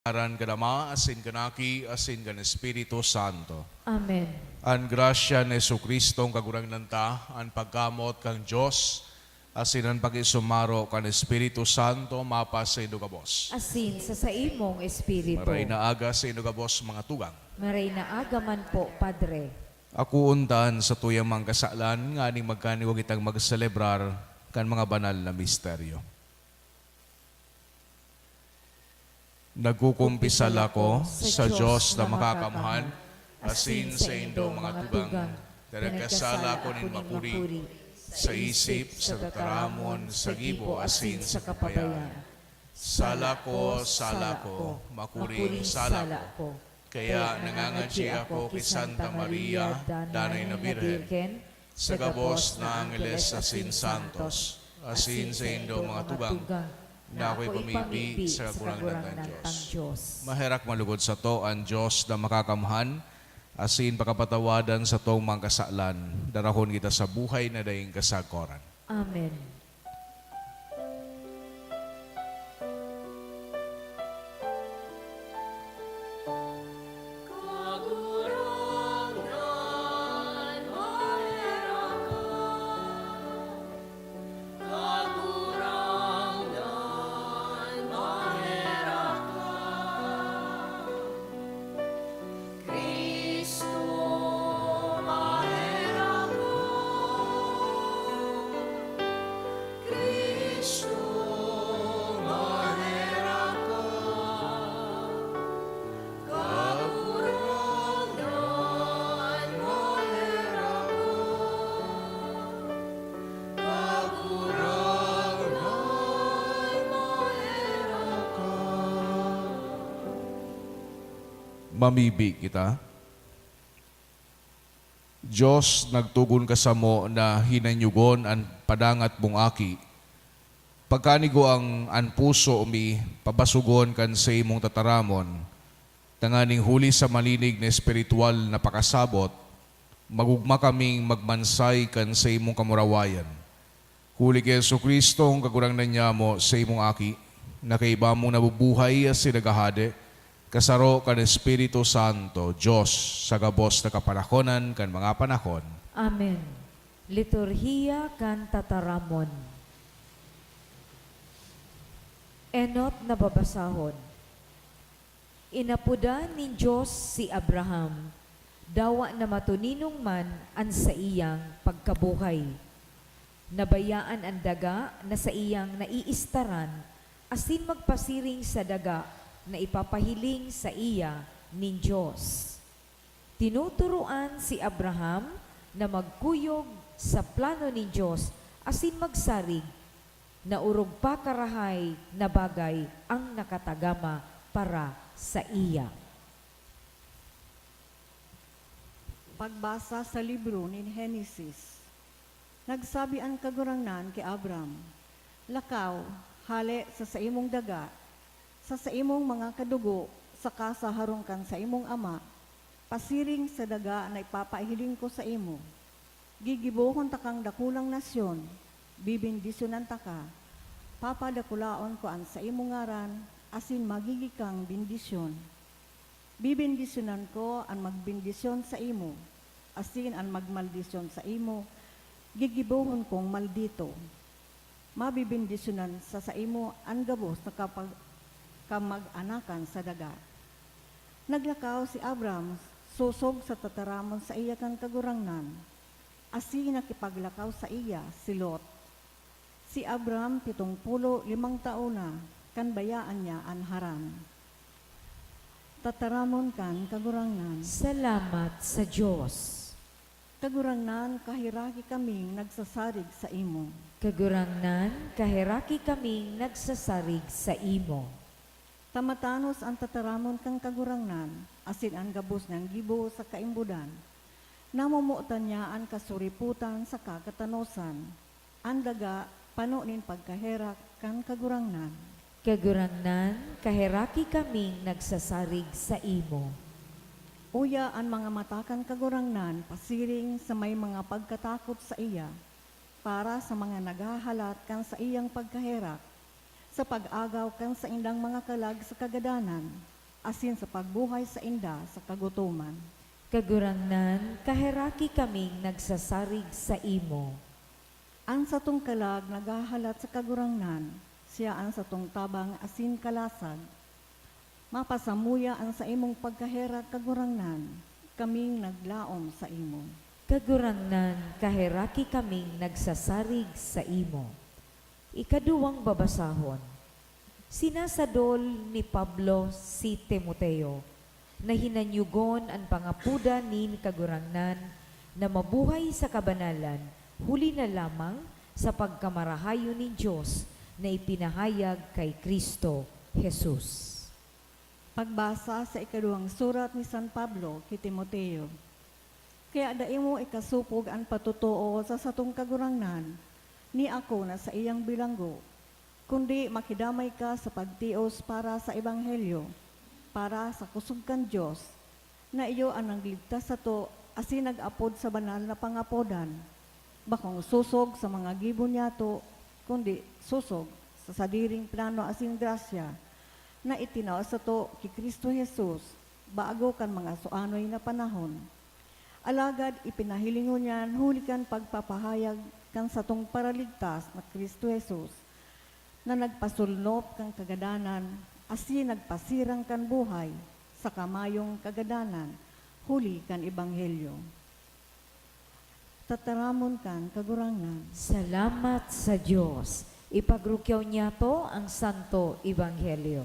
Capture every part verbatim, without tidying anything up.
Ngaran kan Ama, asin kan Aki, asin kan Espiritu Santo. Amen. An grasya ni Jesu-Cristo, an Kagurangnan ta, an pagkamoot kan Dios, asin an pakisumaro kan Espiritu Santo mapasaindo gabos. Asin sa saimong espiritu. Maray na aga saindo gabos, mga tugang. Maray na aga man po, Padre. Akoon ta an satuyang mga kasalan nganing magkaniwa kitang magselebrar kan mga banal na misteryo. Nagkukumpisal ako sa Dios na makakamhan, asin saindo, mga tugang, na nagkasala ako nin makuri, sa isip, sa tataramon, sa gibo, asin sa kapabayaan. Sala ko, sala ko, makuring sala ko. Kaya nangangadyi ako ki Santa Maria, Danay na Birhen, sa gabos na angeles asin santos, asin saindo, mga tugang, na ako ipamibi sa Kagurangnan tang Dios. Maherak malugod sato an Dios na makakamhan, asin pakapatawadan satong mga kasalan, darahon kita sa buhay na daing kasagkoran. Amen. Mamibi kita. Dios, nagtugon ka samo na hinanyogon an padangat mong Aki. Pagkanigwang an puso mi pabasogon kan saimong tataramon, tanganing huli sa malinig na espiritual na pakasabot, magugma kaming magmansay kan saimong kamurawayan. Huli ki Jesu-Cristo, an Kagurangnan nyamo, saimong Aki, na kaiba mong nabubuhay asin naghahade, kasaro kan Espiritu Santo, Dios, sa gabos na kapanahonan kan mga panahon. Amen. Liturhiya kan Tataramon. Enot na babasahon. Inapodan nin Dios si Abraham, dawa na matoninong man an saiyang pagkabuhay. Nabayaan an daga na saiyang naiistaran asin magpasiring sa daga na ipapahiling saiya nin Dios. Tinuturoan si Abraham na magkuyog sa plano nin Dios asin magsarig na orog pa karahay na bagay ang nakatagama para saiya. Pagbasa sa libro nin Henesis. Nagsabi an Kagurangnan ki Abram, "Lakaw, hale sa saimong daga, sa saimong mga kadugo, saka sa harong kan saimong ama, pasiring sa daga na ipapahiling ko saimo. Gigibohon takang dakulang nasyon, bibendisyonan taka, papadakulaon ko an saimong ngaran, asin magigi kang bendisyon. Bibendisyonan ko an magbendisyon saimo, asin an magmaldisyon saimo, gigibohon kong maldito. Mabebendisyonan sa saimo an gabos na kapag-, kamag-anakan sa daga." Naglakaw si Abram sosog sa tataramon saiya kan Kagurangnan, asin nakipaglakaw saiya si Lot. Si Abram pitong polo limang taon na kan bayaan niya an Haran. Tataramon kan Kagurangnan. Salamat sa Dios. Kagurangnan, kaheraki kaming nagsasarig saimo. Kagurangnan, kaheraki kaming nagsasarig saimo. Tamatanos an tataramon kan Kagurangnan, asin an gabos niyang gibo sa kaimbodan. Namomotan niya an kasuripotan saka katanosan. An daga, pano nin pagkaherak kan Kagurangnan. Kagurangnan, kaheraki kaming nagsasarig saimo. Uya an mga mata kan Kagurangnan pasiring sa may mga pagkatakot saiya, para sa mga naghahalat kan saiyang pagkaherak, sa pag-agaw kan saindang mga kalag sa kagadanan. asin sa pagbuhay sainda sa kagutoman. Kagurangnan, kaheraki kaming nagsasarig saimo. An satong kalag naghahalat sa Kagurangnan, siya an satong tabang asin kalasag. Mapasamuya an saimong pagkaherak, Kagurangnan, kaming naglaom saimo. Kagurangnan, kaheraki kaming nagsasarig saimo. Ikaduwang babasahon. Sinasadol ni Pablo si Timoteo na hinanyugon an pangapodan nin Kagurangnan na mabuhay sa kabanalan, huli na lamang sa pagkamarahayon nin Dios na ipinahayag kay Cristo Jesus. Pagbasa sa ikaduwang surat ni San Pablo ki Timoteo. Kaya dai mo ikasopog an patotoo sa satong Kagurangnan, ni ako na saiyang bilanggo, kundi makidamay ka sa pagtios para sa ebanghelyo, para sa kusog kan Dios, na iyo an nagligtas sato asin nag-apod sa banal na pangapodan, bakong sosog sa mga gibo niyato, kundi sosog sa sadiring plano asin grasya na itinao sato ki Cristo Jesus bago kan mga suanoy na panahon. Alagad ipinahiling ngunyan huli kan pagpapahayag kan satong Paraligtas na Cristo Jesus, na nagpasolnop kan kagadanan asin nagpasirang kan buhay sa kamayong kagadanan huli kan ebanghelyo. Tataramon kan Kagurangnan. Salamat sa Dios. Ipagrukyaw niyato ang Santo Ebanghelyo.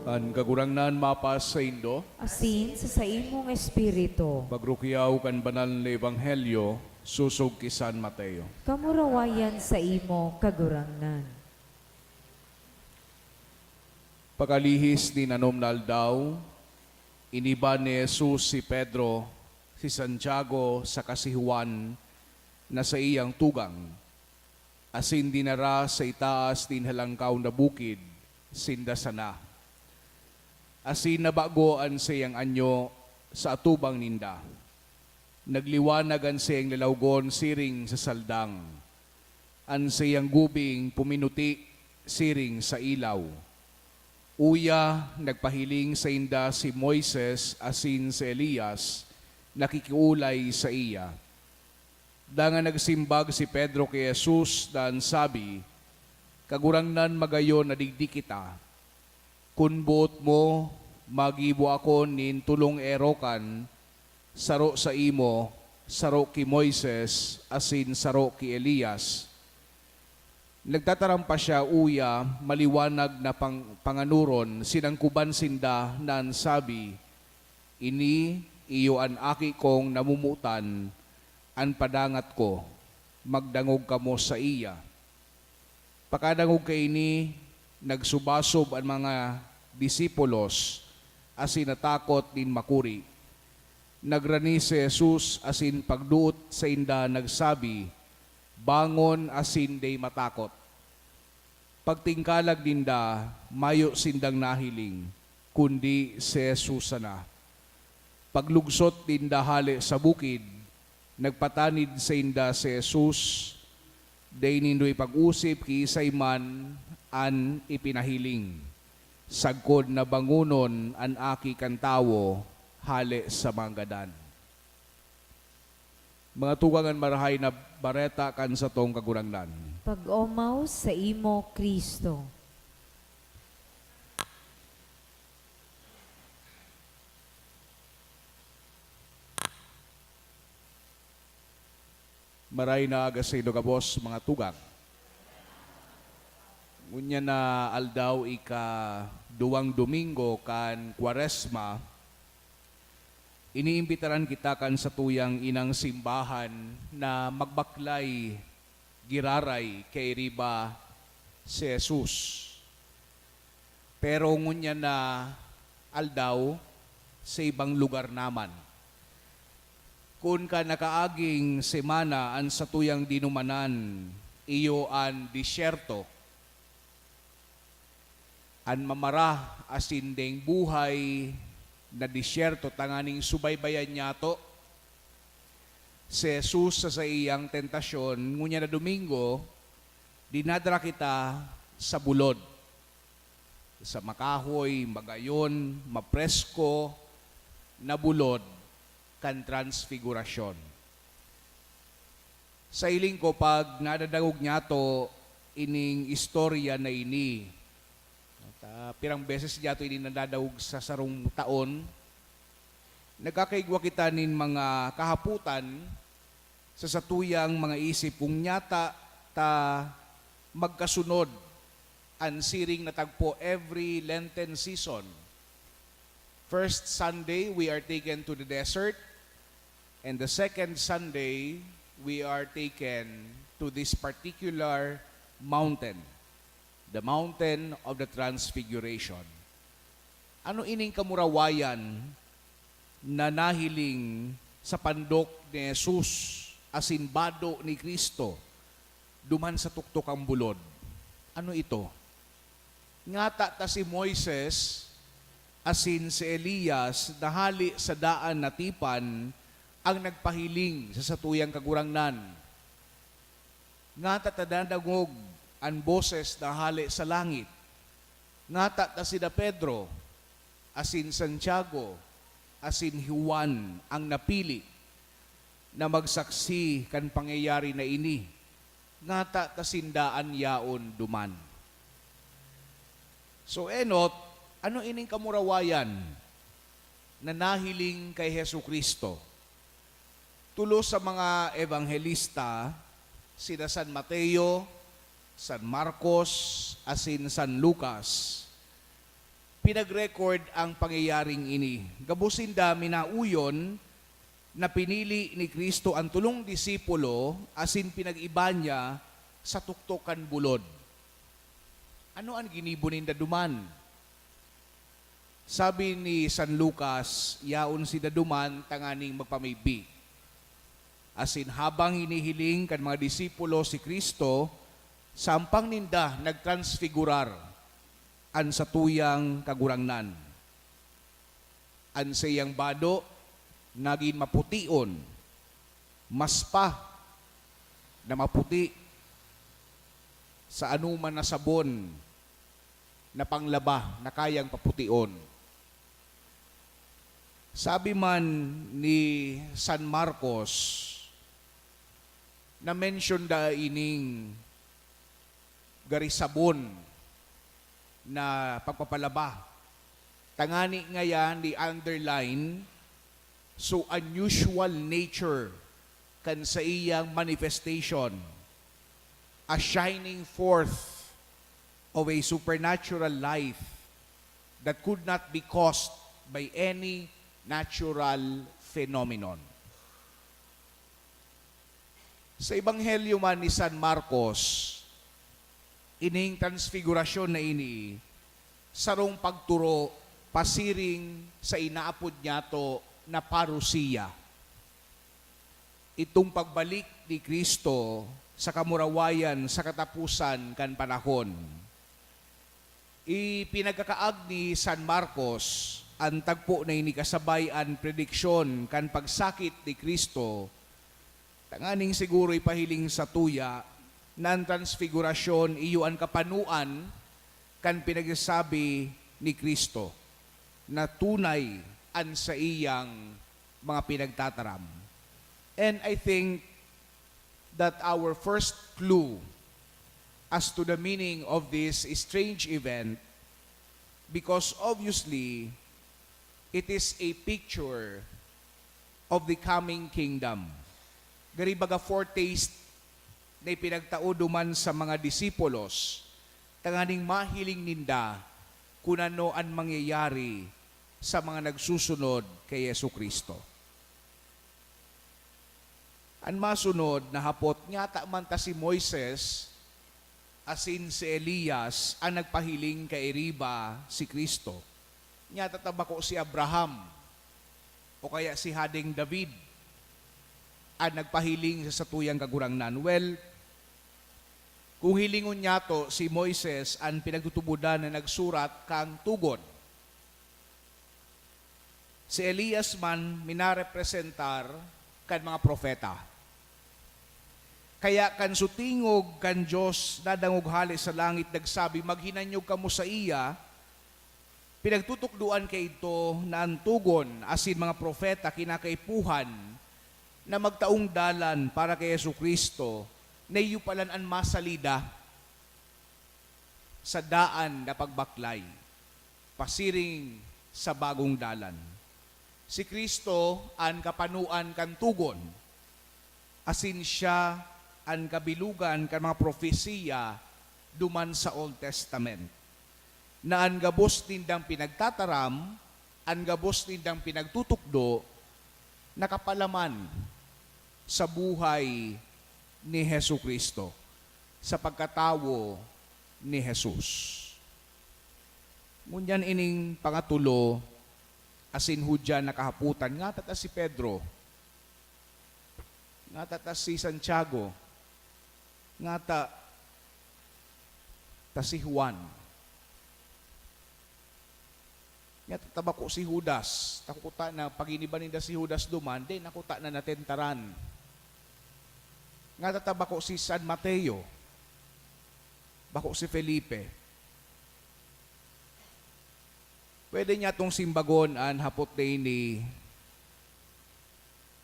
An Kagurangnan mapas saindo. Asin sa saimong espiritu. Pagrukyaw kan Banal na Ebanghelyo sosog ki San Mateo. Kamurawayan saimo, Kagurangnan. Pakalihis nin anom na aldaw, iniba ni Jesus si Pedro, si Santiago, saka si Juan na saiyang tugang, asin dinara sa itaas nin halangkaw na bukid sinda sana. Asin nabago an saiyang anyo sa atubang ninda. Nagliwanag an saiyang lalawgon siring sa saldang, an saiyang gubing puminuti siring sa ilaw. Uya, nagpahiling sainda si Moises asin si Elias nakikiolay saiya. Dangan nagsimbag si Pedro ki Jesus na an sabi, "Kagurangnan, magayon na digdi kita. Kun boot mo, magibo ako nin tolong erokan, saro saimo, saro ki Moises, asin saro ki Elias." Nagtataram pa siya, uya, maliwanag na pang-, panganoron, sinangkoban sinda na an sabi, "Ini iyo an Aki kong namomotan, an padangat ko, magdangog kamo saiya." Pakadangog kaini, nagsubasob an mga disipulos asin natakot nin makuri. Nagrani si Jesus asin pagdoot sainda nagsabi, "Bangon asin dai matakot." Pagtingkalag ninda, mayo sindang nahiling, kundi si Jesus sana. Paglugsot ninda hale sa bukid, nagpatanid sainda si Jesus, "Dai nindo ipag-osip kiisay man an ipinahiling, sagkod na bangonon an Aki kan Tawo hale sa mga gadan." Mga tugang, an Marahay na Bareta kan satong Kagurangnan. Pag-omaw saimo, Cristo. Maray na aga saindo gabos, mga tugang. Ngunyan na aldaw, ika-duwang Domingo kan Kwaresma, iniimbitaran kita kan satuyang inang simbahan na magbaklay giraray kairiba si Jesus. Pero ngunyan na aldaw, sa ibang lugar naman. Kun kan nakaaging semana an satuyang dinumanan, iyo an disyerto. An mamara asin daing buhay na disyerto tanganing subaybayan nyato si Jesus sa saiyang tentasyon, ngunyan na Domingo, dinadara kita sa bulod, sa makahoy, magayon, mapresko na bulod kan Transfigurasyon. Sa hiling ko, pag nadadangog nyato ining istorya na ini, at, ah, pirang beses nyato ini nadadangog sa sarong taon, nagkakaigwa kita nin mga kahapotan sa satuyang mga isip kung nyata ta magkasunod an siring na tagpo every Lenten season. First Sunday, we are taken to the desert, and the second Sunday, we are taken to this particular mountain, the mountain of the Transfiguration. Ano ining kamurawayan na nahiling sa pandok ni Jesus asin bado ni Cristo duman sa tuktok kan bulod? Ano ito? Ngata ta si Moises asin si Elias na hale sa daan na tipan an nagpahiling sa satuyang Kagurangnan. Ngata ta nadangog an boses na hale sa langit. Ngata ta sina Pedro, asin Santiago, asin Juan an napili na magsaksi kan pangyayari na ini, ngata ta sinda an yaon duman. So, enot, ano ining kamurawayan na nahiling kay Jesu-Cristo? Tulos sa mga ebanghelista, sina San Mateo, San Marcos, asin San Lucas, pinag-record an pangyayaring ini. Gabos sinda minauyon na pinili ni Cristo an tolong disipulo asin pinag-iba niya sa tuktok kan bulod. Ano an ginibo ninda duman? Sabi ni San Lucas, yaon sinda duman tanganing magpamibi. Asin habang hinihiling kan mga disipulo si Cristo, sampang ninda nagtransfigurar an satuyang Kagurangnan. An saiyang bado nagin mapution, mas pa na maputi sa anoman na sabon na panglaba na kayang papution. Sabi man ni San Marcos, na-mention da ining gari sabon na pagpapalaba. Tangani ngayan, di underline, so unusual nature kan saiyang manifestation, a shining forth of a supernatural life that could not be caused by any natural phenomenon. Sa Ebanghelyo man ni San Marcos, ining transfigurasyon na ini, sarong pagturo pasiring sa inaapod nyato na parousia. Itong pagbalik ni Cristo sa kamurawayan sa kataposan kan panahon. Ipinagkakaag ni San Marcos an tagpo na ini kasabay an prediksyon kan pagsakit ni Cristo, tanganing siguro ipahiling satuya na an transfigurasyon iyo an kapanoan kan pinagsasabi ni Cristo na tunay an saiyang mga pinagtataram. And I think that our first clue as to the meaning of this strange event, because obviously, it is a picture of the coming kingdom. Gari baga foretaste na ipinagtao duman sa mga disipulos, tanganing mahiling ninda kun ano an mangyayari sa mga nagsusunod kay Jesu-Cristo. An masunod na hapot, nyata man ta si Moises asin si Elias an nagpahiling kairiba si Cristo? Nyata ta bako si Abraham o kaya si Hadeng David an nagpahiling sa satuyang Kagurangnan? Well, kung hilingon nyato, si Moises an pinagtutubodan na nagsurat kan Tugon. Si Elias man minarepresentar kan mga propeta. Kaya kan sutingog kan Dios nadangog hale sa langit nagsabi, "Maghinanyog kamo saiya," pinagtutukdoan kaidto na an Tugon asin mga propeta kinakaipuhan na magtaong dalan para ki Jesu-Cristo na iyo palan an masalida sa daan na pagbaklay pasiring sa bagong dalan. Si Cristo an kapanoan kan Tugon, asin siya an kabilogan kan mga propesiya duman sa Old Testament, na an gabos nindang pinagtataram, an gabos nindang pinagtutukdo, nakapalaman sa buhay ni Jesu-Cristo, sa pagkatawo ni Jesus. Ngunyan ining pangatulo, asin hudyan na kahapotan, ngata ta si Pedro, ngata ta si Santiago, ngata ta si Juan. Ngata ta bako si Judas, ta kuta na paginiba ninda si Judas duman, di na kuta na natentaran. Ngata ta bako si San Mateo, bako si Felipe. Pwede niyatong simbagon an hapot na ini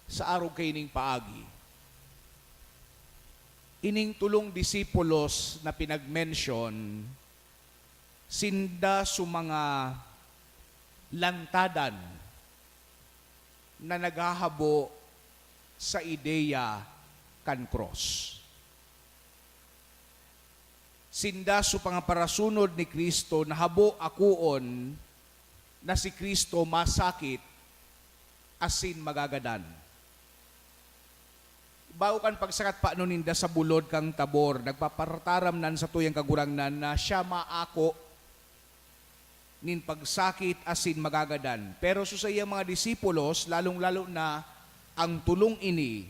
sa arog kaining paagi. Ining tolong disipulos na pinagmention, sinda sa mga lantadan na naghahabo sa ideya kan krus. Sinda sa mga parasunod ni Cristo na habo akoon na si Cristo masakit asin magagadan. Bago kan pagsakat pa ninda sa bulod kan Tabor, nagpaparataram nan satuyang Kagurangnan na siya maako nin pagsakit asin magagadan. Pero sa saiyang mga disipulos, lalong-lalo na ang tolong ini,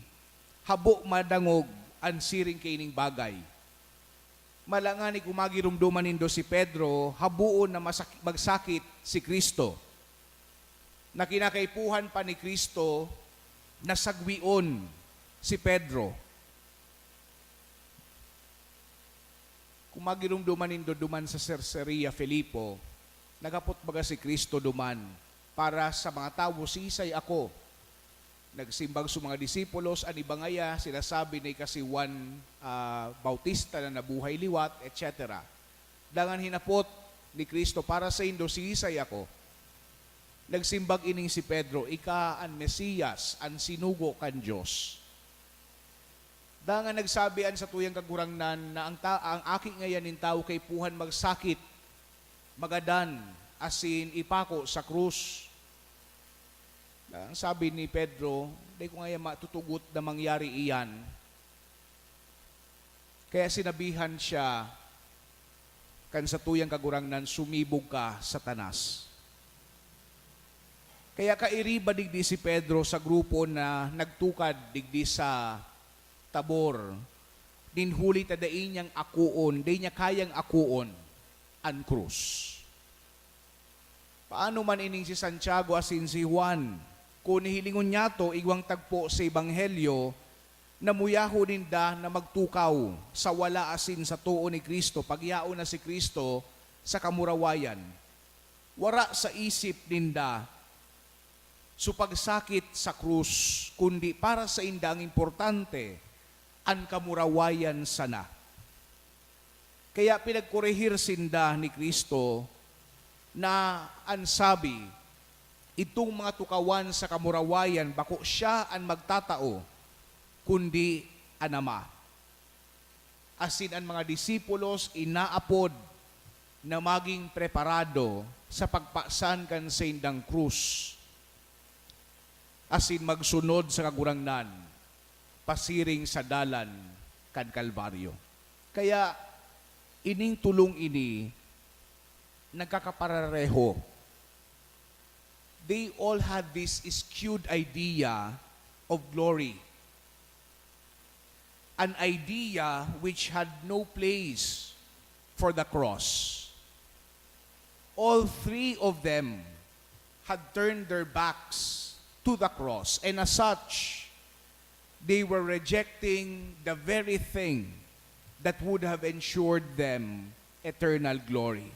habo madangog an siring kaining bagay. Malangan ni kung magiromdoman nindo si Pedro, haboon na masak-, magsakit si Cristo. Na kinakaipuhan pa ni Cristo na sagwion si Pedro. Kung magiromdoman nindo duman sa Caesarea Filipo, naghapot baga si Cristo duman para sa mga tawo, "Siisay ako?" Nagsimbag sa mga disipulos, an iba ngaya sinasabi na ika si Juan, ah, Bautista na nabuhay liwat, et cetera. Dangan hinapot ni Cristo, "Para saindo, siisay ako?" Nagsimbag ining si Pedro, "Ika an Mesias, an sinugo kan Dios." Dangan nagsabi an satuyang Kagurangnan na ang ta-, ang Aki ngayan nin Tawo kaipuhan magsakit, magadan, asin ipako sa krus. Ang sabi ni Pedro, "Dai ko ngayan matutugot na mangyari iyan." Kaya sinabihan siya kan satuyang Kagurangnan, "Sumibog ka, Satanas." Kaya kairiba digdi si Pedro sa grupo na nagtukad digdi sa Tabor, nin huli ta dai niyang akoon, dai niya kayang akoon an krus. Paano man ining si Santiago asin si Juan? Kun hihilingon nyato, igwang tagpo sa Ebanghelyo na muyahon ninda na magtukaw sa wala asin sa too ni Cristo, pagyaon na si Cristo sa kamurawayan. Wara sa isip ninda So pagsakit sa krus, kundi para sainda ang importante, an kamurawayan sana. Kaya pinagkorehir sinda ni Cristo na an sabi, "Itong mga tukawan sa kamurawayan, bako siya an magtatao, kundi an Ama." Asin an mga disipulos inaapod na magin preparado sa pagpasan kan saindang krus asin magsunod sa Kagurangnan pasiring sa dalan kan Kalbaryo. Kaya, ining tolong ini nagkakaparareho. They all had this skewed idea of glory, an idea which had no place for the cross. All three of them had turned their backs to the cross, and as such, they were rejecting the very thing that would have ensured them eternal glory.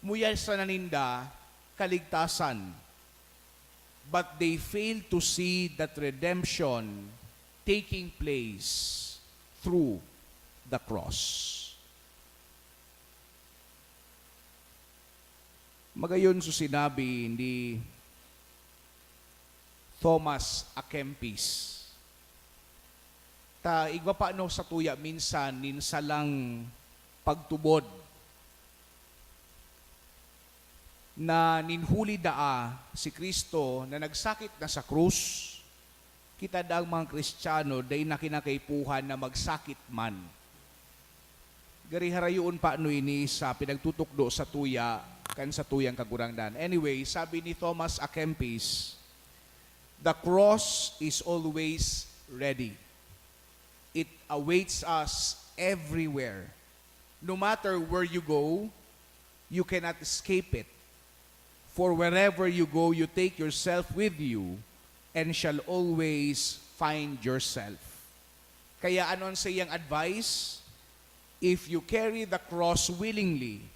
Muya sana ninda kaligtasan, but they failed to see that redemption taking place through the cross. Magayon so sinabi ni Thomas à Kempis, ta igwa pa no sa tuya minsan nin salang pagtubod na nin huli daa si Cristo na nagsakit na sa krus, kita daang mga Kristiyano dai na kinakaipuhan na magsakit man. Gari harayoon pa no ini sa pinagtutukdo sa tuya kan sa tuyang Kagurangnan. Anyway, sabi ni Thomas à Kempis, "The cross is always ready. It awaits us everywhere. No matter where you go, you cannot escape it. For wherever you go, you take yourself with you and shall always find yourself." Kaya ano ang saiyang advice? "If you carry the cross willingly,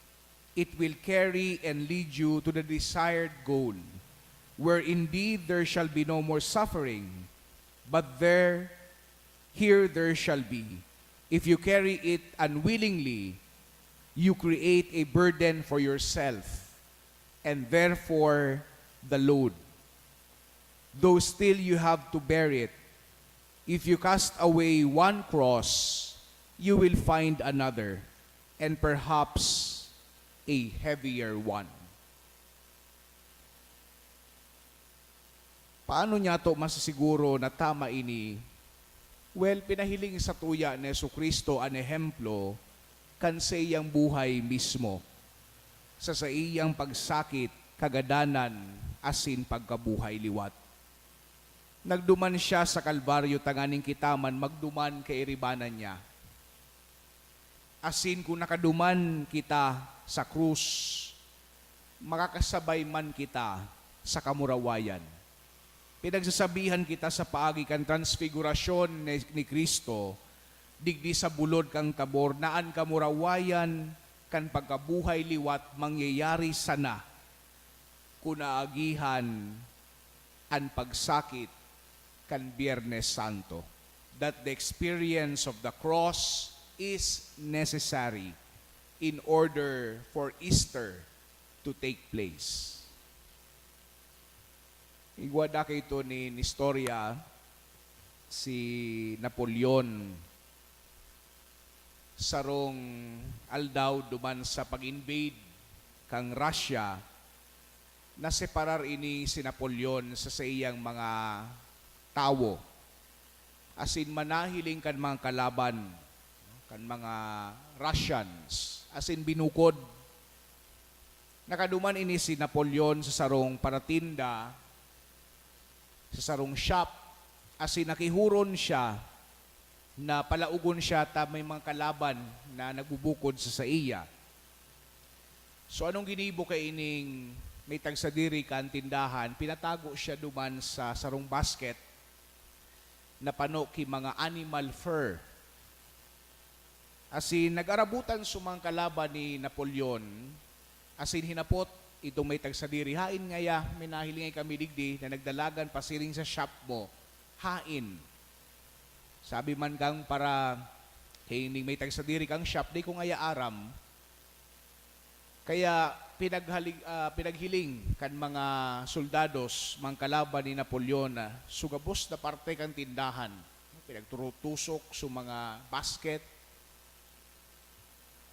it will carry and lead you to the desired goal, where indeed there shall be no more suffering, but there, here there shall be. If you carry it unwillingly, you create a burden for yourself, and therefore the load, though still you have to bear it. If you cast away one cross, you will find another, and perhaps a heavier one." Paano niyato masisiguro na tama ini? Well, pinahiling sa tuya ni Jesu-Cristo an ehemplo kan saiyang buhay mismo, sa saiyang pagsakit, kagadanan, asin pagkabuhay liwat. Nagduman siya sa Kalbaryo tanganing kita man magduman kairibanan niya. Asin kun nakaduman kita sa krus, makakasabay man kita sa kamurawayan. Pinagsasabihan kita sa paagi kan transfigurasyon ni, ni Cristo, digdi sa bulod kan Tabor, na an kamurawayan kan pagkabuhay liwat mangyayari sana kun aagihan an pagsakit kan Biyernes Santo, that the experience of the cross is necessary in order for Easter to take place. Igwa da kaito nin istorya, si Napoleon, sarong aldaw duman sa pag-invade kan Russia, naseparar ini si Napoleon sa saiyang mga tawo, asin manahiling kan mga kalaban, kan mga Russians, asin binukod. Nakaduman ini si Napoleon sa sarong paratinda, sa sarong shop, asin nakihuron siya na palaogon siya ta may mga kalaban na nagbubukod sa saiya. So, anong ginibo kaining may tagsadiri kan tindahan? Pinatago siya duman sa sarong basket na pano ki mga animal fur. Asin nag-arabutan so mga kalaban ni Napoleon, asin hinapot Itong may tagsadiri, "Haen ngaya, may nahilingay kami digdi na nagdalagan pasiring sa shop mo. Haen?" Sabi man kang para kaining may tagsadiri kang shop, "Di ko ngaya aram." Kaya pinaghalig-, ah, pinaghiling kan mga soldados, mga kalaban ni Napoleon, ah, sa gabos na parte kan tindahan. Pinagturutusok sa mga basket,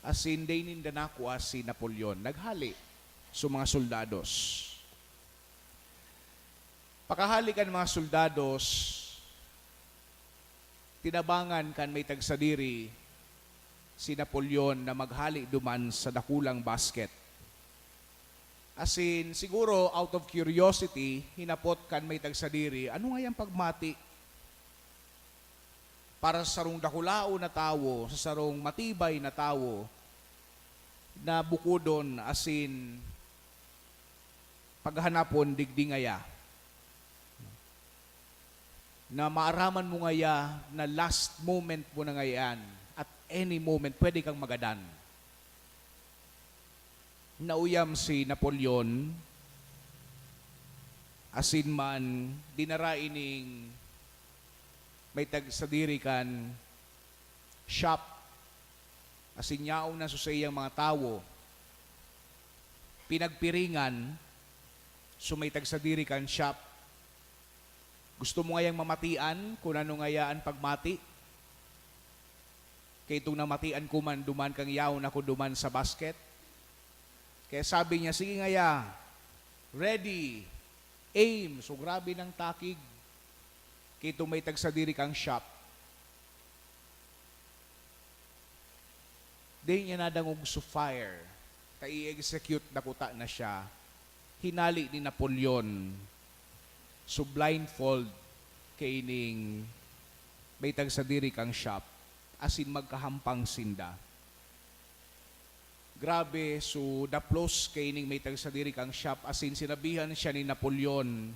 asin dai ninda nakua si Napoleon. Naghale sa mga soldados. Pakahale kan mga soldados, tinabangan kan may tagsadiri si Napoleon na maghale duman sa dakulang basket. Asin, siguro, out of curiosity, hinapot kan may tagsadiri, "Ano ngayang pagmati?" Para sa sarong dakulaon na tawo, sa sarong matibay na tawo, na bukodon asin paghanapon digdi ngaya, na maaraman mo ngaya na last moment mo na ngayan, at any moment pwede kang magadan. Nauyam si Napoleon, asin man dinara ining may tagsadiri kan shop, asin yaon na sa saiyang mga tawo. Pinagpiringan so may tagsadiri kan shop, "Gusto mo ngayang mamatian kun ano ngaya an pagmati? Kaya itong namatian ko man duman kan yaon ako duman sa basket." Kaya sabi niya, "Sige ngaya, ready, aim." So, grabe nang takig kaya itong may tagsadiri kang shop. Dai niya nadangog so fire, ta i-execute na kuta na siya. Hinale ni Napoleon so blindfold kaining may tagsadiri kang shop, asin magkahampang sinda. Grabe so daplos kaining may tagsadiri kang shop, asin sinabihan siya ni Napoleon,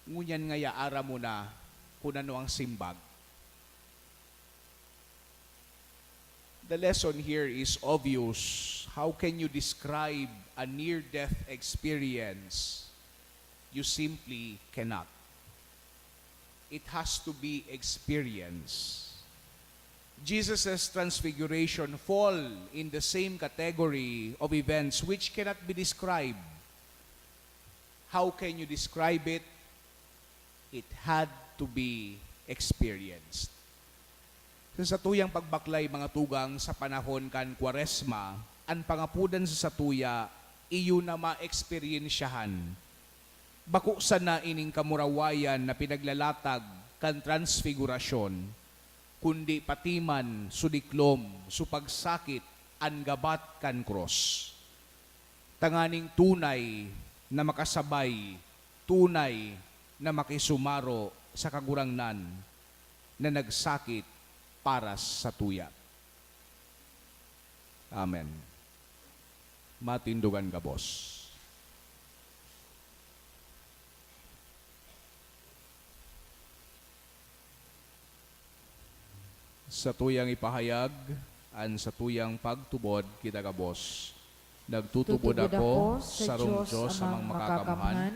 "Ngunyan ngaya aram mo na kun ano ang simbag." The lesson here is obvious. How can you describe a near-death experience? You simply cannot. It has to be experienced. Jesus' transfiguration fall in the same category of events which cannot be described. How can you describe it? It had to be experienced. Sa satuyang pagbaklay, mga tugang, sa panahon kan Kwaresma, an pangapodan sa satuya, iyo na maeksperyensyahan. Bako sana ining kamurawayan na pinaglalatag kan Transfigurasyon, kundi pati man sudiklom, so pagsakit, an gabat kan krus. Tanganing tunay na makasabay, tunay na makisumaro sa Kagurangnan na nagsakit para satuya. Amen. Matindogan gabos. Satuyang ipahayag an satuyang pagtubod kita gabos. Nagtutubod ako sa sarong Diyos Amang Makakamhan,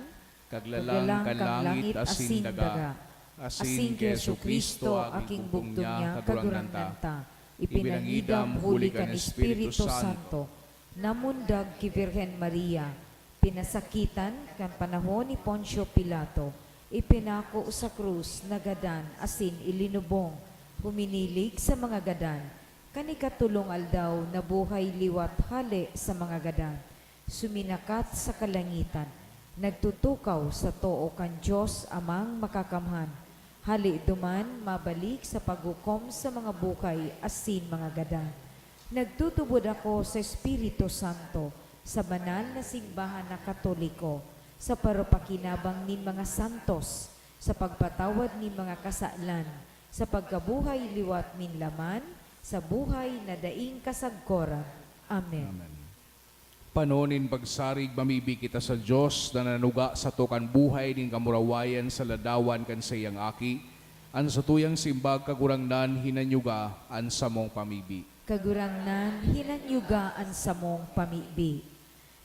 kaglalang kan langit asin daga, asin ki Jesu-Cristo, aking bugtong niya, Kagurangnan ta, ipinangidam huli kan Espiritu Santo, namundag ki Birhen Maria, pinasakitan kan panahon ni Poncio Pilato, ipinako sa krus, nagadan asin ilinubong, huminilig sa mga gadan. Kan ikatolong aldaw, nabuhay liwat hale sa mga gadan. Suminakat sa kalangitan, nagtutukaw sa too kan Dios Amang Makakamhan. Hale duman, mabalik sa paghukom sa mga buhay asin mga gadan. Nagtutubod ako sa Espiritu Santo, sa banal na simbahan na Katoliko, sa paropakinabang nin mga santos, sa pagpatawad nin mga kasalan, sa pagkabuhay liwat nin laman, sa buhay na daing kasagkoran. Amen. Amen. Panon nin pagsarig, mamibi kita sa Dios na nanuga sato kan buhay nin kamurawayan sa ladawan kan saiyang Aki. An satuyang simbag, Kagurangnan, hinanyuga an samong pamibi. Kagurangnan, hinanyuga an samong pamibi.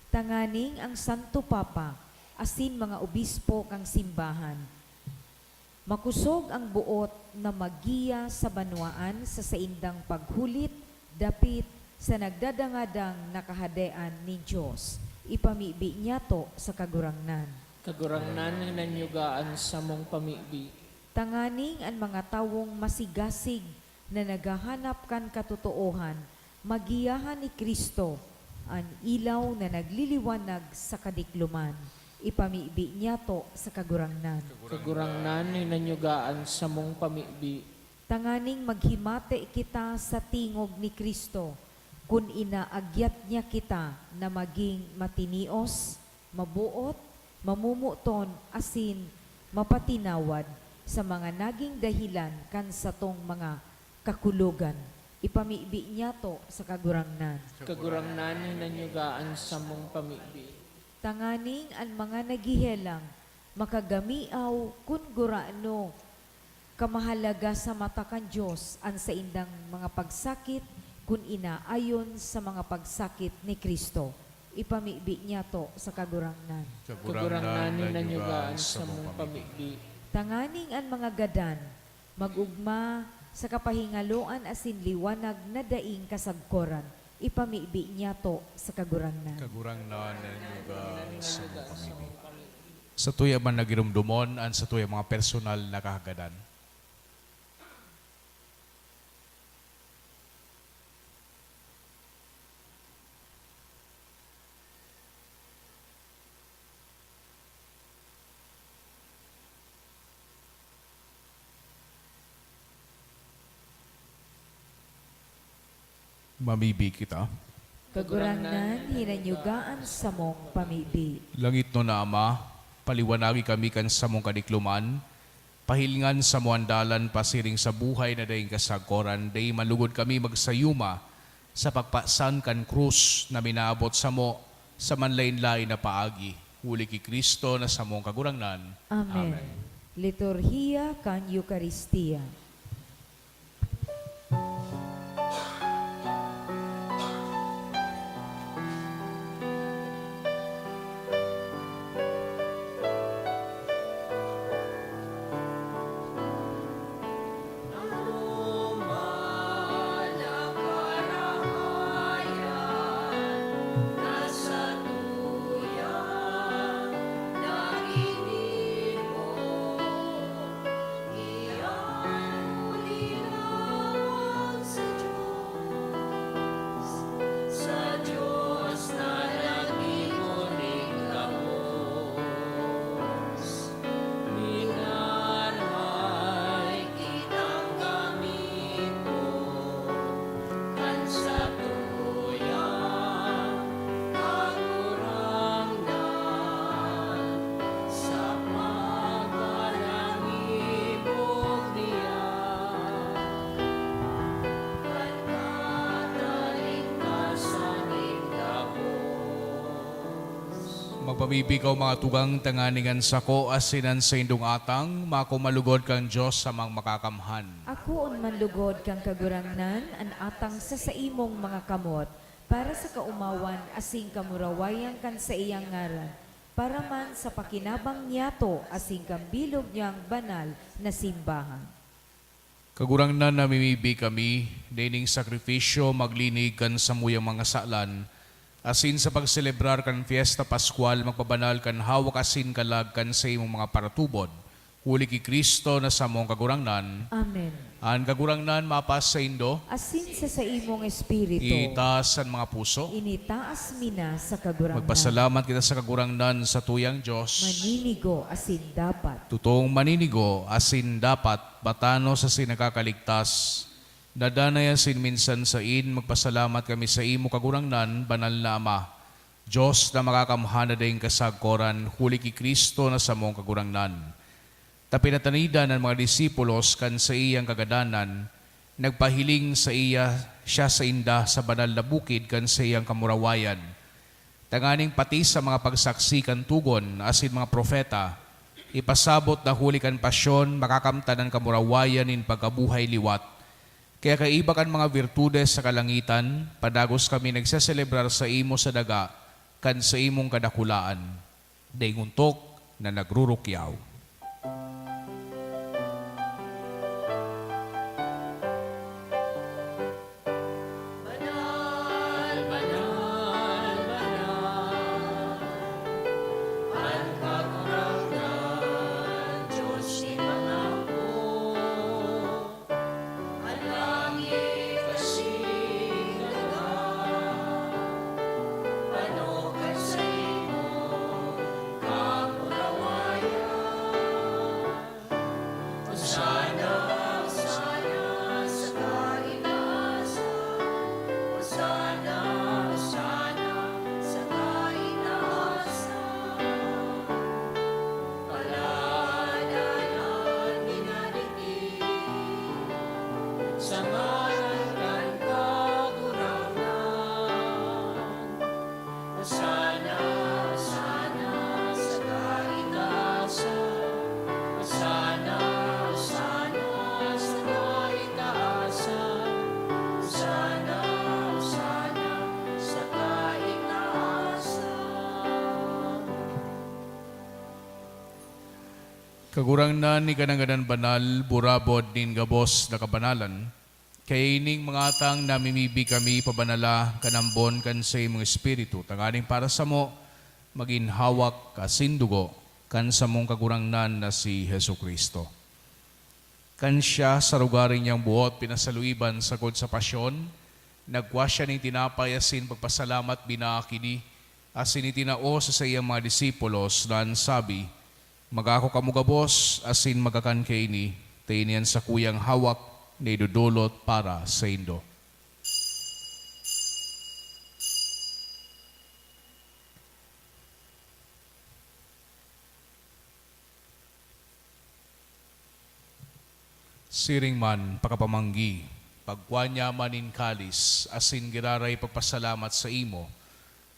Tanganing ang Santo Papa asin mga obispo kan simbahan, makosog an boot na maggiya sa banwaan sa saindang paghulit dapit sa nagdadangadang na Kahadean nin Dios. Ipamibi niyato sa Kagurangnan. Kagurangnan, hinanyuga an samong pamibi. Tanganing an mga tawong masigasig na naghahanap kan katotoohan, magiyahan ni Cristo, an ilaw na nagliliwanag sa kadikloman. Ipamibi niyato sa Kagurangnan. Kagurangnan, hinanyuga an samong pamibi. Tanganing maghimate kita sa tingog ni Cristo, kun inaagyat niya kita na magin matinios, maboot, mamomoton, asin mapatinawad sa mga nagin dahelan kan satong mga kakulogan. Ipamibi niyato sa Kagurangnan. Kagurangnan, hinanyuga an samong pamibi. Tanganing an mga naghehelang makagamiaw kun gurano kamahalaga sa mata kan Dios an saindang mga pagsakit, kun inaayon sa mga pagsakit ni Cristo. Ipamibi niyato sa Kagurangnan. Kagurangnan, hinanyuga an samong pamibi. Tanganing an mga gadan mag-ogma sa kapahingaloan asin liwanag na daing kasagkoran, ipamibi niyato sa Kagurangnan. Kagurangnan, hinanyuga an samong pamibi. Satuya man na giromdomon an satuyang mga personal na kahagadan. Mamibi kita. Kagurangnan, hinanyuga an samong pamibi. Langitnon na Ama, paliwanagi kami kan samong kadikloman, pahilingan samo an dalan pasiring sa buhay na daing kasagkoran, dai malugod kami magsayuma sa pagpasan kan krus na minaabot samo sa manlaen-laen na paagi, huli ki Cristo na samong Kagurangnan. Amen. Amen. Liturhiya kan Eukaristia. Magpamibi kaw, mga tugang, tanganing an sako asin an saindong atang makumalugod kan Dios Amang Makakamhan. Akoon man lugod kan Kagurangnan an atang sa saimong mga kamot, para sa kaomawan asin kamurawayan kan saiyang ngaran, para man sa pakinabang niyato asin kan bilog niyang banal na simbahan. Kagurangnan, namimibi kami, na ining sakrifisyo maglinig kan samuyang mga salan, asin sa pagselebrar kan Fiesta Pascual magpabanal kan hawak asin kalag kan saimong mga paratubod, huli ki Cristo na samong Kagurangnan. Amen. An Kagurangnan mapasaindo. Asin sa saimong espiritu. Itaas an mga puso. Initaas mi na sa Kagurangnan. Magpasalamat kita sa Kagurangnan, sa tuyang Dios. Maninigo asin dapat. Totoong maninigo asin dapat, matanos asin nakakaligtas. Nadanay asin minsan sain, magpasalamat kami saimo, Kagurangnan, Banal na Ama, Dios na Makakamhan na daing kasagkoran, huli ki Cristo na samong Kagurangnan. Ta pinatanidan an mga disipulos kan saiyang kagadanan, nagpahiling saiya, siya sainda sa banal na bukid kan saiyang kamurawayan, tanganing pati sa mga pagsaksi kan Togon asin mga propeta, ipasabot na huli kan pasyon makakamtan an kamurawayan nin pagkabuhay liwat. Kaya kaiba kan mga birtudes sa kalangitan, padagos kami nagseselebrar saimo sa daga, kan saimong kadakulaan, daing ontok na nagrurukyaw. Banal, banal, banal, an Kagurangnan, Dios nin mga hapon. An langit asin daga, pano kan saimong kamurawayan. Hosana, Hosana sa kaitaasan. Hosana, Hosana sa kaitaasan. Palad an minadigdi sa ngaran kan Kagurangnan. Hosana, Hosana sa kaitaasan. Hosana, Hosana sa kaitaasan. Hosana, Hosana sa kaitaasan. Kagurangnan, ika na ngadan banal, burabod nin gabos na kabanalan. Kaya ining mga atang namimibi kami pabanala kan ambon kan saimong Espiritu, tanganing para samo magin hawak asin dugo kan samong Kagurangnan na si Jesu-Cristo. Kan siya, sa lugaring niyang buot pinasaluiban sagkod sa pasyon, nagkua siya nin tinapay asin pagpasalamat binaak ini, asin itinao sa saiyang mga disipulos, na an sabi, "Magako kamo gabos asin magkakan kaini, ta ini an sakuyang hawak na idodolot para saindo." Siring man, pakapamanggi, pagkua niya man nin kalis, asin giraray pagpasalamat saimo,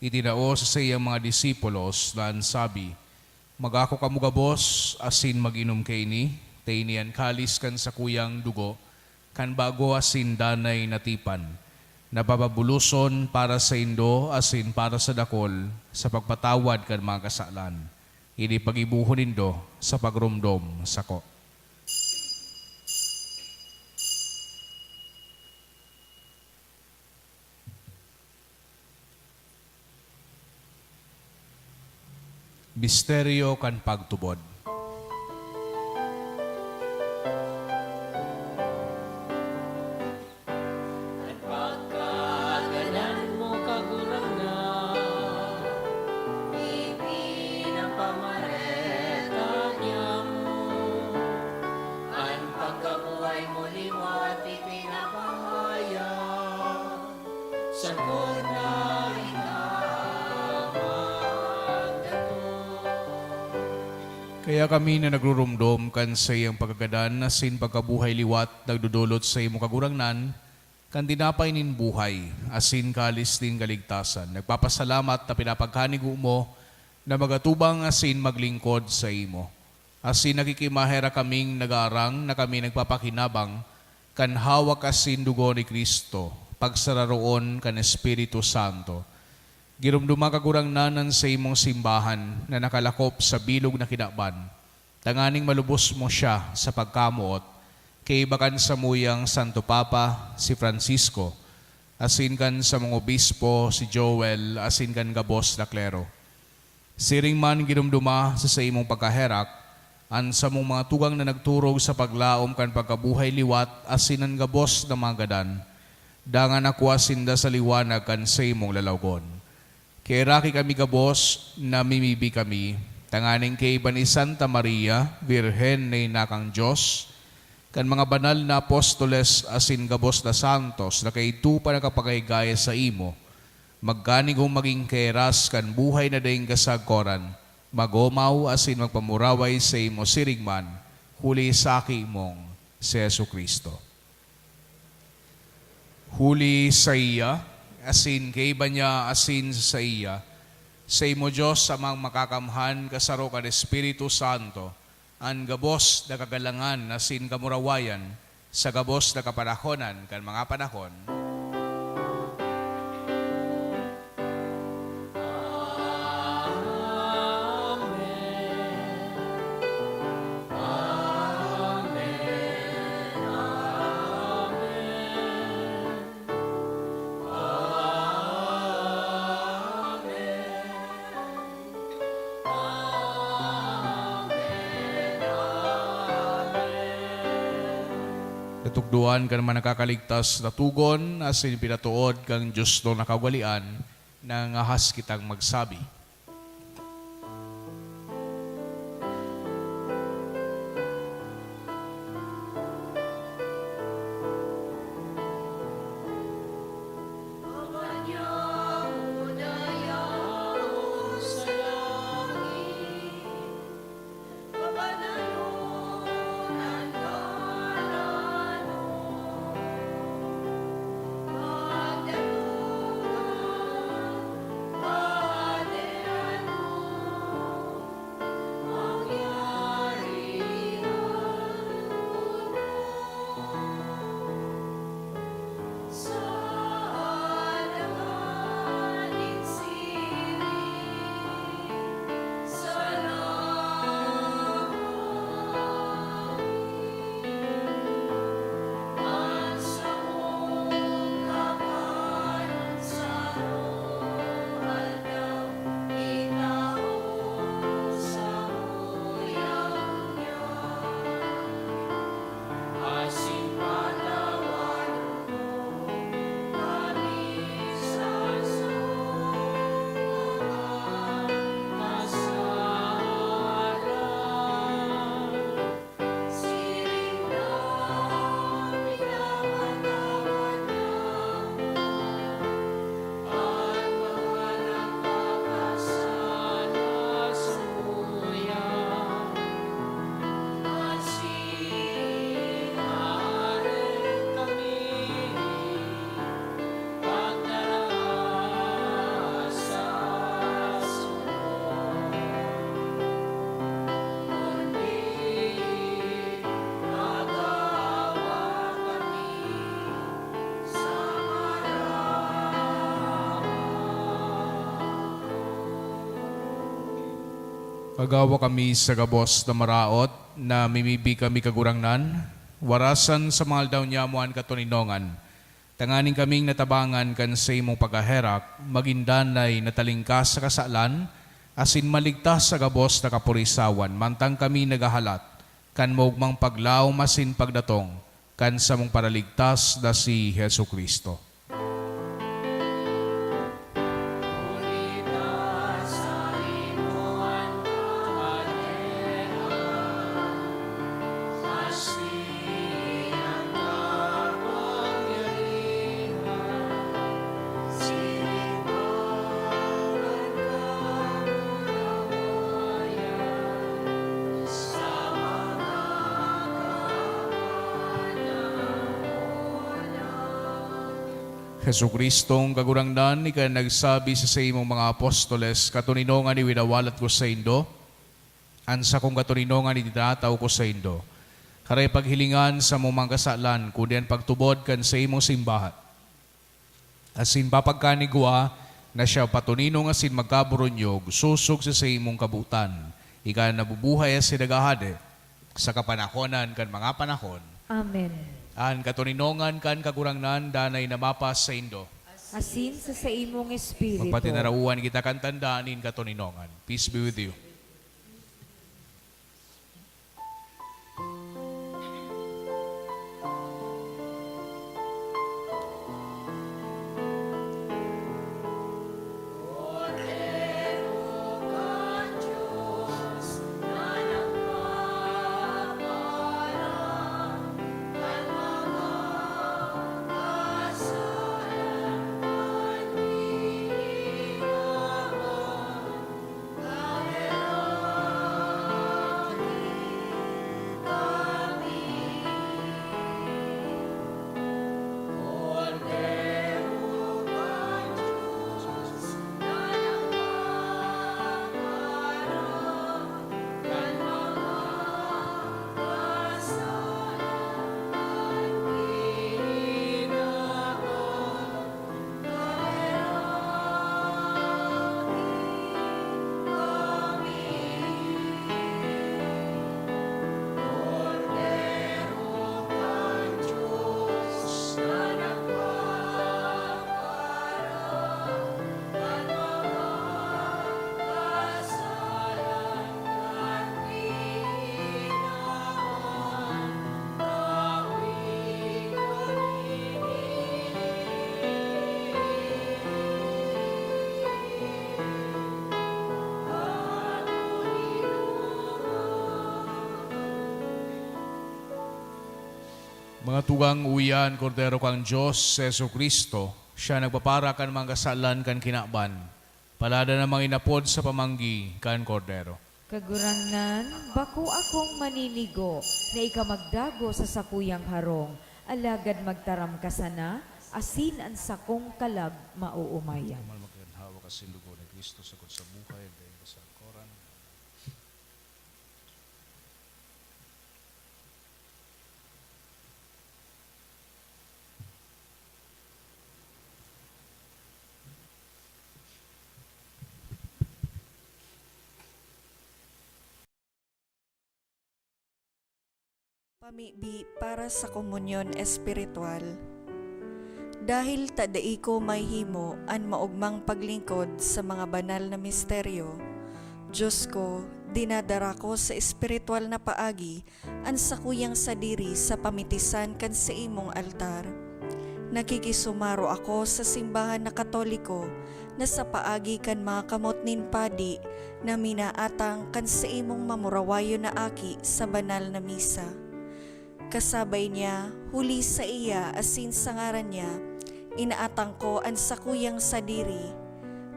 itinao sa saiyang mga disipulos, na an sabi, "Magako kamo gabos asin mag-inom kaini, ta ini an kalis kan sakuyang dugo kan bago asin danay na tipan, na papabuloson para saindo asin para sa dakul sa pagpatawad kan mga kasalan. Ini paggibohon nindo sa pagromdom sako." Misteryo kan pagtubod. An pagkagadan mo, Kagurangnan, ipinapamareta niamo. An pagkabuhay mo liwat ipinapahayag. Sagkod na inaapod dato. Kaya kami na nagruromdom kan saiyang pagkagadan asin pagkabuhay liwat, nagdodolot sa imo, Kagurangnan, kan tinapay nin buhay asin kalis nin kaligtasan, nagpapasalamat ta pinapagkanigo mo na magatubang asin maglingkod saimo. Asin nakikimaherak kaming nagaarang na kami nagpapakinabang kan hawak asin dugo ni Cristo, pagsararoon kan Espiritu Santo. Giromdoma, Kagurangnan, an saimong simbahan na nakalakop sa bilog na kinaban, tanganing malubos mo siya sa pagkamoot, kaiba kan samuyang Santo Papa, si Francisco, asin kan samong obispo, si Joel, asin kan gabos na klero. Siring man, giromdoma sa saimong pagkaherak an samong mga tugang na nagturog sa paglaom kan pagkabuhay liwat asin an gabos na mga gadan, dangan nakua sinda sa liwanag kan saimong lalawgon. Kaheraki kami gabos, namimibi kami, tanganing kaiba ni Santa Maria, Birhen na ina kan Dios, kan mga banal na apostoles asin gabos na santos na kaidto pa nakapagahigaya saimo, magkanigong magin kaheras kan buhay na daing kasagkoran, mag-omaw asin magpamuraway saimo siring man, huli sa Aki mong si Jesu-Cristo. Huli saiya, asin kaiba niya, asin saiya, saimo, Dios Amang Makakamhan, kasaro kan Espiritu Santo, an gabos na kagalangan asin kamurawayan sa gabos na kapanahonan kan mga panahon. Tukdoan kan mga nakakaligtas na tugon asin pinatood kan Dios na kaugalean, nangangahas kitang magsabi. Magawa kami sa gabos na maraot, namimibi kami, Kagurangnan, warasan sa mga aldaw niamo an katoninongan, tanganing kaming natabangan kan saimong pagkaherak, magin danay na talingkas sa kasalan, asin maligtas sa gabos na kapurisawan, mantang kami naghahalat kan maogmang paglaom asin pagdatong kan samong Paraligtas na si Jesu-Cristo. Jesu-Cristong Kagurangnan, ika an nagsabi sa saimong mga apostoles, "Katoninongan iwinawalat ko saindo, an sakong katoninongan itinatao ko saindo." Kare paghilingan sa mga kasalan, kundi an pagtubod kan saimong simbahan. Asin papagkanigwa na siya patoninong asin magkaburunyog, sosog sa saimong kabotan. Ika an nabubuhay asin naghahade sa kapanahonan kan mga panahon. Amen. An katoninongan kan Kagurangnan danay na mapasaindo. Asin sa saimong espiritu. Magpatinarawan kita kan tanda nin katoninongan. Peace be with you. Mga tugang, uya an Kordero kan Dios, si Jesu-Cristo. Siya nagpapara kan mga kasalan kan kinaban. Palada na mga inapod sa pamanggi kan Kordero. Kagurangnan, bako akong maninigo na ika magdago sa sakuyang harong, alagad magtaram ka sana, asin an sakong kalag maoomayan. Tumal magkaganhawa ka sin dugo ni Cristo sagkod sa buhay, ang daing kasangkoran. Pamibi para sa komunyon espiritual. Dahil ta dai ko mahimo an maogmang paglingkod sa mga banal na misteryo, Diyos ko, dinadara ko sa espiritual na paagi an sakuyang sadiri sa pamitisan kan saimong altar. Nakikisumaro ako sa simbahan na Katoliko na sa paagi kan mga kamot nin padi na minaatang kan saimong mamurawayon na aki sa banal na misa. Kasabay niya, huli saiya asin sa ngaran niya, inaatang ko an sakuyang sadiri.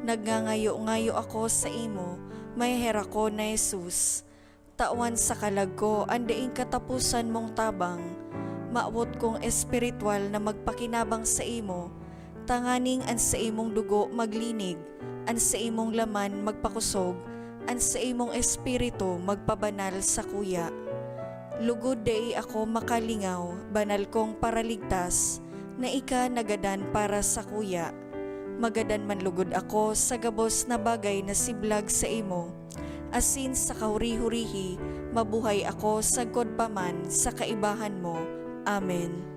Nagngangayo-ngayo ako saimo, maheherakon na Jesus. Tawan sa kalag ko an daing kataposan mong tabang. Mawot kong espiritual na magpakinabang saimo, tanganing an saimong dugo maglinig, an saimong laman magpakosog, an saimong espiritu magpabanal sakuya. Lugod dai ako makalingaw, banal kong Paraligtas, na ika nagadan para sakuya. Magadan man lugod ako sa gabos na bagay na siblag saimo, asin sa kahuri-hurihi mabuhay ako sagkod pa man sa kaibahan mo. Amen.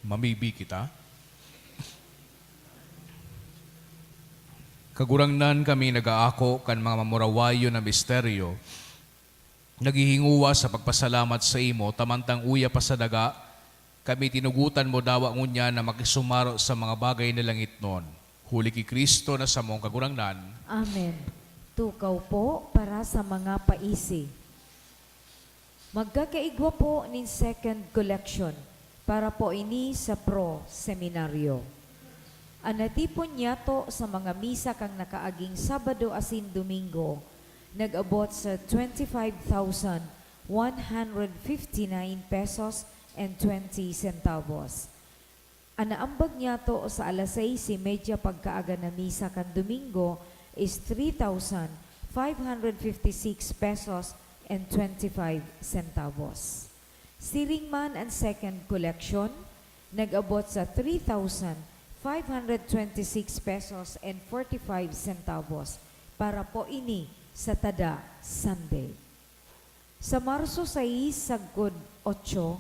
Mamibi kita. Kagurangnan, kami nag-aako kan mga mamurawayon na misteryo, naghihinguwa sa pagpasalamat saimo, ta mantang uya pa sa daga, kami tinugotan mo dawa ngunyan na makisumaro sa mga bagay na langitnon, huli ki Cristo na samong Kagurangnan. Amen. Tukaw po para sa mga paisi. Magkakaigwa po nin second collection para po ini sa Pro Seminaryo. An natipon niyato sa mga misa kan nakaaging Sabado asin Domingo nag-abot sa twenty-five thousand one hundred fifty-nine pesos and twenty centavos. An naambag niyato sa alas sais y media pagkaaga na misa kan Domingo is three thousand five hundred fifty-six pesos and twenty-five centavos. Siring man an second collection, nag-abot sa three thousand five hundred twenty-six pesos and forty-five centavos para po ini sa tada Sunday. Sa Marso sais sagkod otso,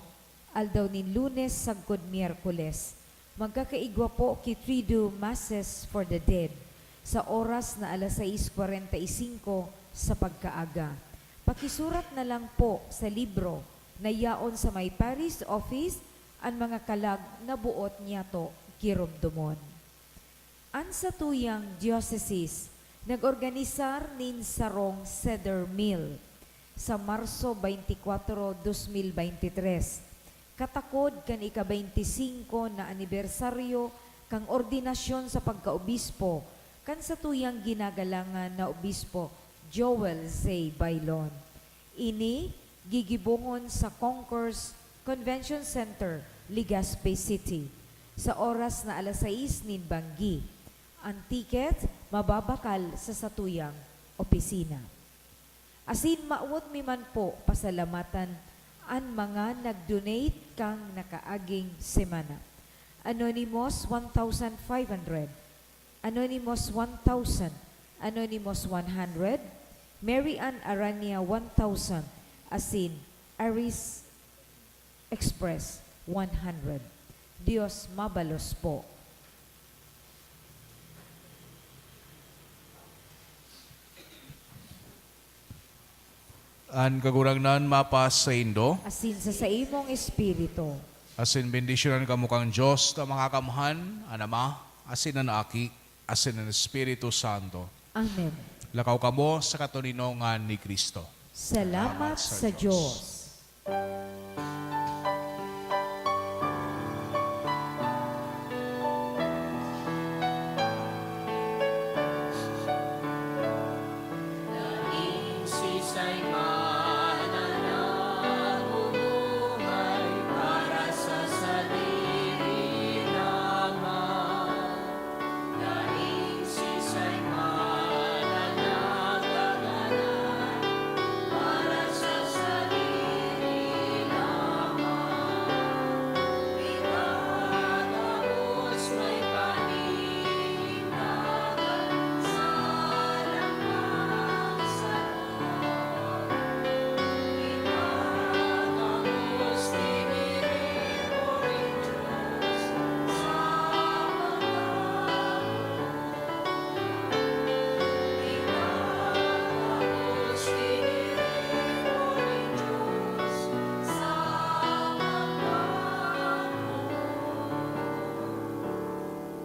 aldaw nin Lunes sagkod Miyerkules, magkakaigwa po ki Triduum Masses for the Dead sa oras na alas sais kwarenta y singko sa pagkaaga. Pakisurat na lang po sa libro na yaon sa may parish office an mga kalag na boot niyato giromdomon. An satuyang diocese nag-organisar nin sarong Seder Meal sa Marso twenty-four, dos mil veintitrés, katakod kan ika-twenty-cinco na anibersaryo kan ordinasyon sa pagkaobispo kan satuyang ginagalangan na Obispo Joel Z. Bailon. Ini gigibongon sa Concourse Convention Center, Legazpi City, sa oras na alas sais nin banggi. An ticket mababakal sa satuyang opisina. Asin mawot mi man po pasalamatan an mga nag-donate kan nakaaging semana. Anonymous, one thousand five hundred. Anonymous, one thousand. Anonymous, one hundred. Mary Ann Arania, one thousand. Asin Aris Express, one hundred. Dios mabalos po. An Kagurangnan mapasaindo. Asin sa saimong espiritu. Asin bendisyonan kamo kan Dios na Makakamhan, an Ama, asin an Aki, asin an Espiritu Santo. Amen. Lakaw kamo sa katoninongan ni Cristo. Salamat sa Dios.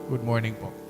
Good morning po.